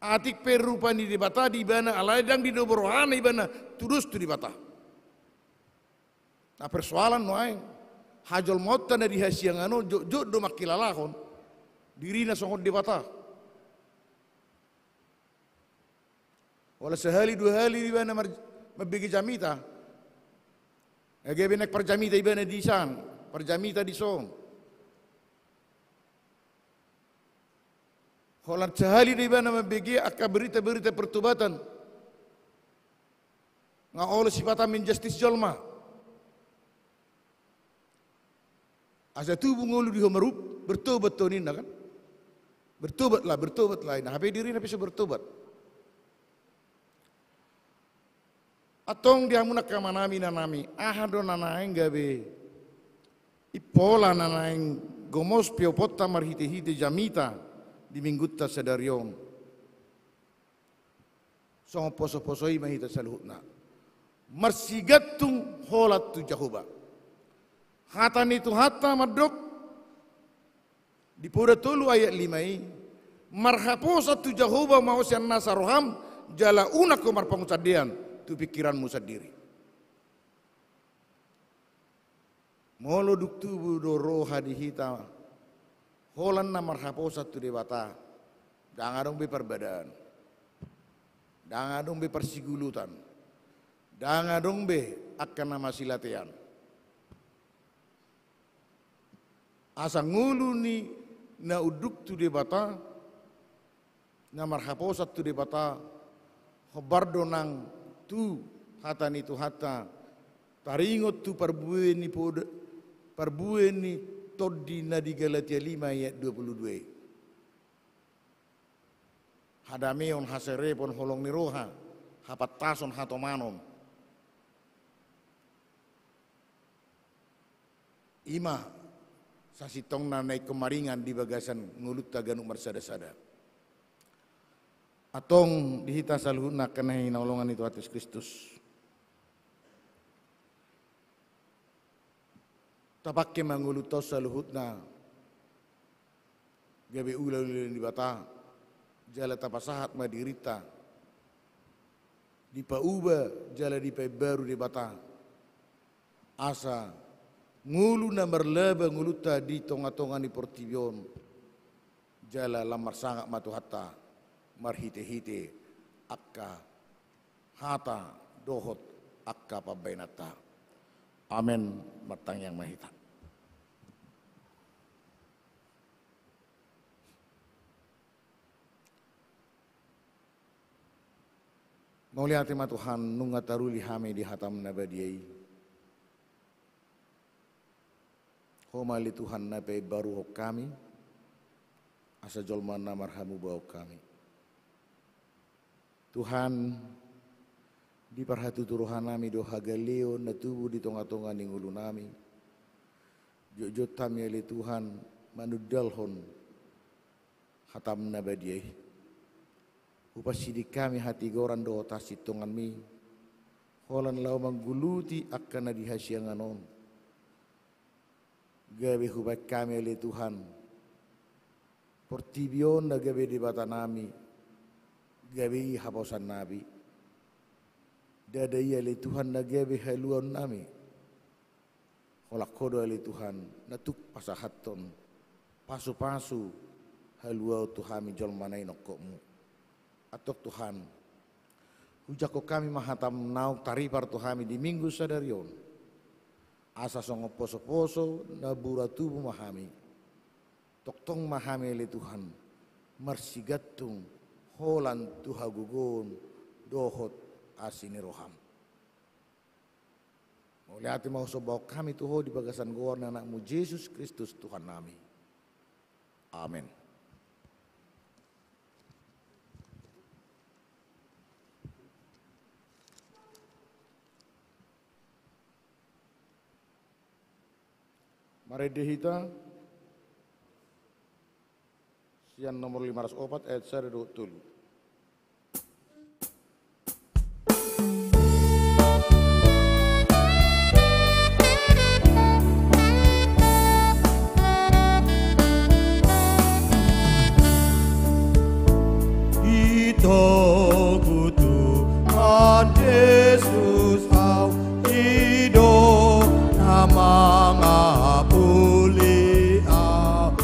Atik pe rupa ni Debata di ibana, alai ndang didobo rohana ibana tudos tu Debata. Na persoalan nuaeng, hajolmaonta na di hasiangan on jotjot do mangkilalahon dirina songon Debata. Holan sahali dua hali ibana mar-, mambege jamita. Nga gabe naeng parjamita ibana di san, parjamita di son. Holan sahali do ibana mambege angka berita-berita pertobatan. Nga olo sipata menjustis jolma. Asa tubu ngolu di ho maruk, bertobat ho ninna kan. Bertobatlah, bertobatlah. Nah, hape dirina pe so bertobat. Antong di hamu angka amanami, inanami, aha do na naeng gabe impola na naeng gomos pioponta marhite-hite jamita di minggunta sadari on. Songon poso-poso i ma hita saluhutna. Marsigantung holan tu Jahowa. Hata ni Tuhanta mandok di Poda tolu ayat lima i, marhaposan tu Jahowa ma ho sian nasa roham, jala unang ho marpangunsandean tu pingkiranmu sandiri. Molo dung tubu do roha di hita, holan na marhaposan tu Debata, ndang adong be parbadaan, ndang adong be parsigulutan, ndang adong be angka na masilatean. Asa ngolu ni na unduk tu Debata, na marhaposan tu Debata, hombar do nang tu hata ni Tuhanta, taringot tu parbue ni pod-, parbue ni tondi na di Galatia lima ayat dua pulu dua i. Hadameon, haserepon, holong ni roha, hapantason, hatomanon. I ma sasintongna na ingkon maringan di bagasan ngolunta ganup marsada-sada. Antong di hita saluhutna angka na hinaholongan ni Tuhan Jesus Kristus, tapangke ma ngolunta on saluhutna gabe ulaon ni Debata, jala tapasahat ma dirinta dipauba jala dipaimbaru Debata, asa ngolu na marlaba ngolunta di tonga-tonga ni portibi on, jala lam marsangap ma Tuhanta marhite-hite angka hata dohot angka pambahenanta. Amen. Martangiang ma hita. Mauliate ma Tuhan, nunga taruli hami di hatam na badia i. Ho ma ale Tuhan na paimbaruhon hami, asa jolma na marhamubaon hami. Tuhan, diparhatutu rohanami do hagaleon na tubu di tonga-tonga ni ngolunami. Jotjot hami ale Tuhan, manundalhon hatam na badia i. Hupasiding hami hatigoran dohot hasintonganmi, holan laho mangguluti angka na di hasiangan on. Gabe hubaen hami ale Tuhan, portibi on na gabe debatanami, gabe i haposannami. Ndada i ale Tuhan na gabe haluaonnami. Holan Ho do ale Tuhan, na tuk pasahathon pasu-pasu haluaon tu hami jolma na inongkopmu. Antong Tuhan, hujangkon hami ma hatam naung taripar tu hami di Minggu sadari on. Asa songon poso-poso na bura tubu ma hami. Tongtong ma hami ale Tuhan, marsigantung holan tu hagogoon dohot asi ni roham. Mauliate ma husombahon hami tu Ho di bagasan goar ni Anakmu Jesus Kristus Tuhannami. Amen. Marende hita. Sian nomor lima ratus opat ayat sada dohot tolu. Itogu Tuhan Jesus au, i do na mangapuli au.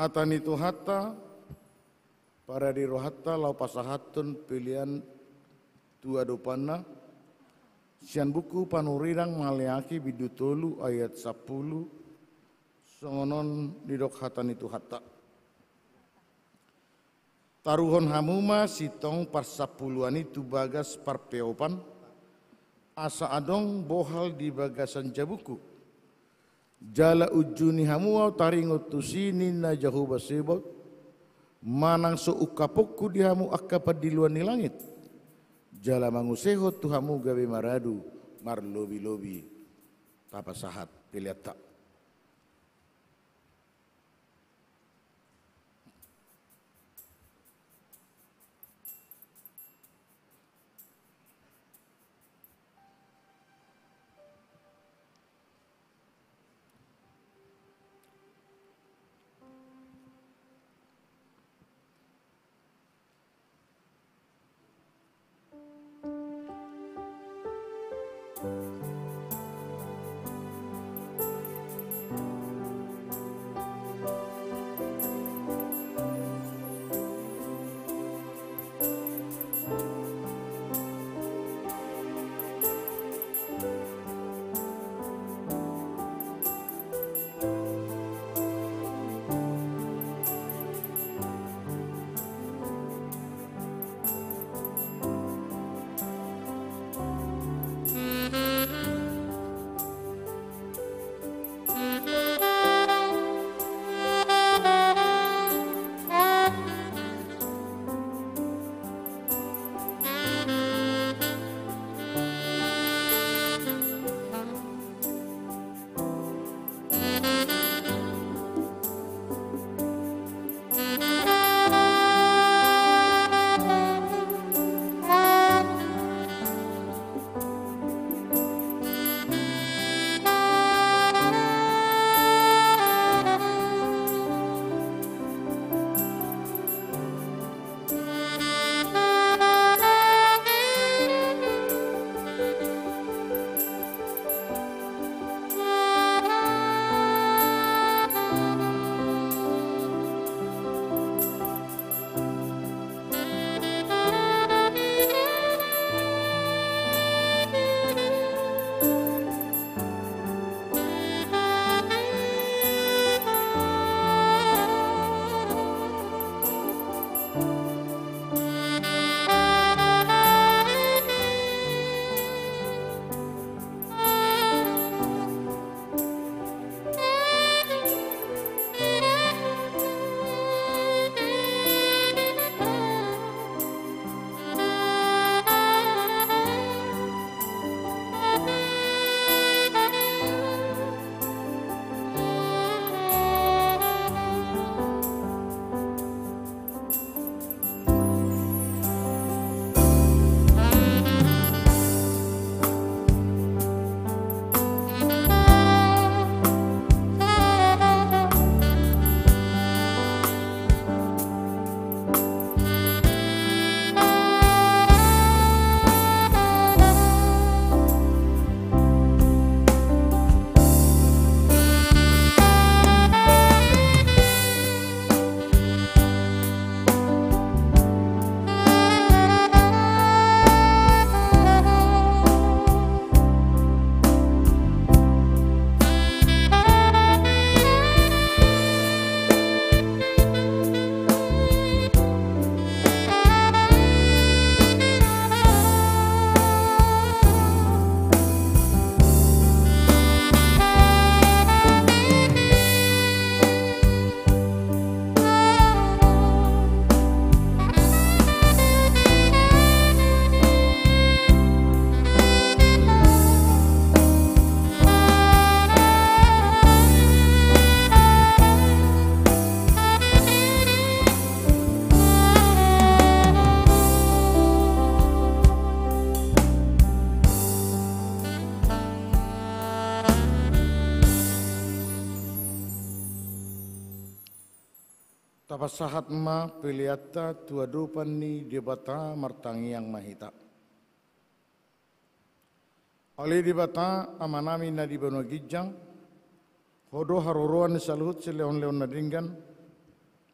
Hata ni Tuhanta, parade rohanta laho pasahathon pelean tu adopanna, sian buku Panurirang Maleaki bindu tolu ayat sampulu, songon on didok hata ni Tuhanta. Taruhon hamu ma sintong parsampuluan i tu bagas parpeopan, asa adong bohal di bagasan jabungku. Jala unjuni hamu au taringot tusi, ninna Jahowa Sebaot, manang so ungkaponku di hamu angka pandiloan ni langit, jala mangusehon tu hamu gabe maradu marlobi-lobi. Tapasahat peleanta. Tapasahat ma peleanta tu adopan ni Debata, martangiang ma hita. Ale Debata, Amanami na di banua ginjang, Ho do haroroan ni saluhut silehonlehon na denggan,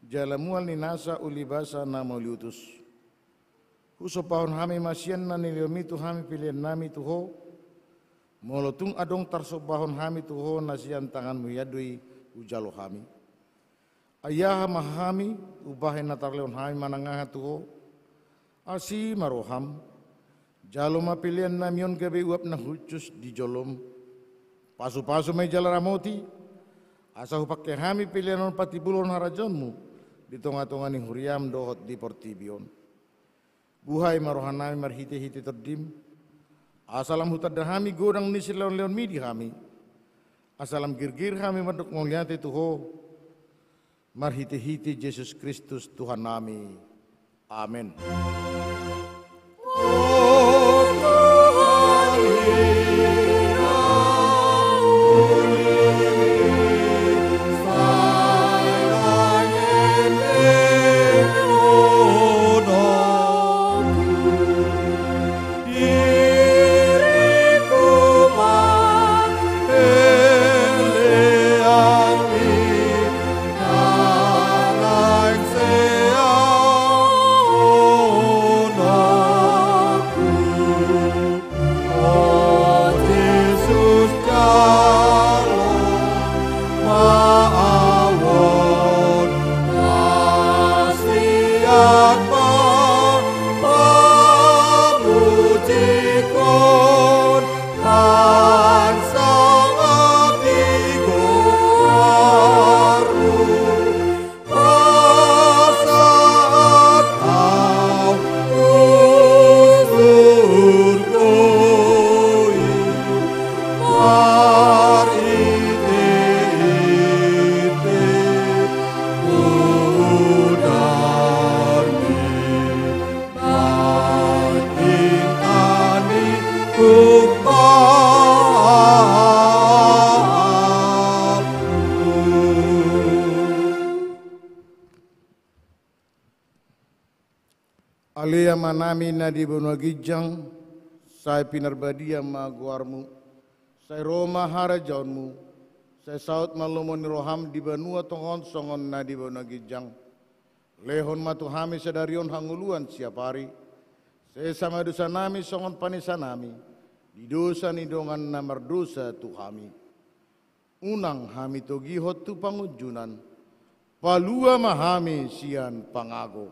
jala mual ni nasa uli basa na mauliutus. Husombahon hami ma sian na nilehonMi tu hami peleannami tu Ho, molo tung adong tarsombahon hami tu Ho na sian tanganMu hian do i hujalo hami. Ai aha ma hami, umbahen na tarlehon hami manang aha tu Ho? Asi ma rohaM, jalo ma peleannami on gabe uap na hushus di joloM. Pasupasu ma i jala ramoti, asa hupangke hami pelean on patibulhon harajaonMu di tongatonga ni huriaM dohot di portibi on. Buhai ma rohanami marhitehite TondiM, asa lam hutanda hami godang ni silehonlehonMi di hami, asa lam girgir hami mandok mauliate tu Ho, marhitehite Jesus Kristus Tuhannami. Amen. Ale Amanami na di banua ginjang, sai pinarbadia ma goarMu, sai ro ma harajaonMu, sai saut ma lomo ni rohaM di banua tonga on songon na di banua ginjang. Lehon ma tu hami sadari on hangoluan siapari. Sesa ma dosanami songon panesanami di dosa ni dongan na mardosa tu hami. Unang hami togihon tu pangunjunan. Palua ma hami sian pangago.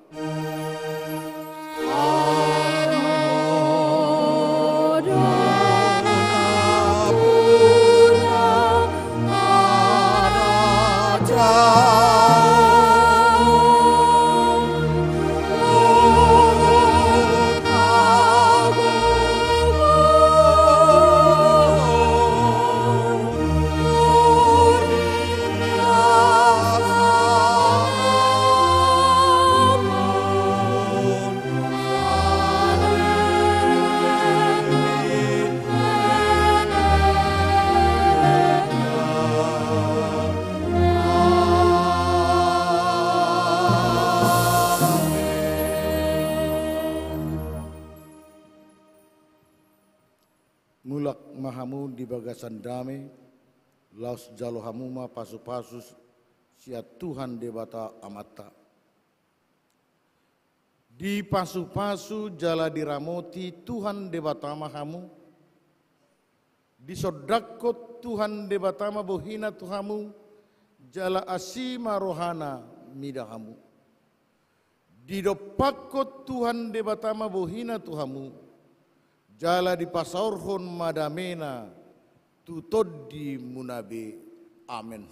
Mulak ma hamu di bagasan dame, laos jalo hamu ma pasupasu sian Tuhan Debata Amanta. Dipasupasu jala diramoti Tuhan Debata ma hamu. Disondangkon Tuhan Debata ma bohina tu hamu, jala asi ma rohana mida hamu. Didompakkon Tuhan Debata ma bohina tu hamu, jala dipasaorhon ma damena tu tondimuna be. Amen.